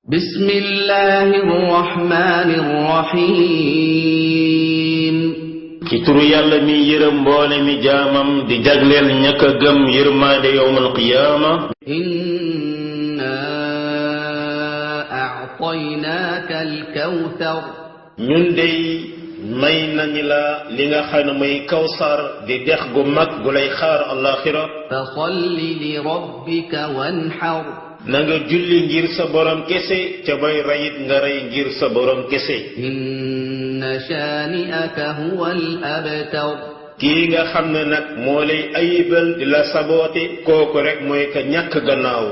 Bismillahir Rahmanir Rahim. ci turu yàlla mi yërëm mboole mi jaamam di jagleel ñàkk a gëm yërmaande yowmal qiyaama. Inna a'taynaaka al-kawthar. ñun dey may nañu la li nga xam ne mooy kawsar di dex gu mag gu lay xaar alaxira. fa salli li rabbika wanhar. na nga julli ngir sa borom kese ca bay rayit nga rey ngir sa borom kese. inna shaani'aka huwal abtar. kii nga xam ne nag moo lay ayibal di la saboote kooku rek mooy ka ñàkk gannaaw.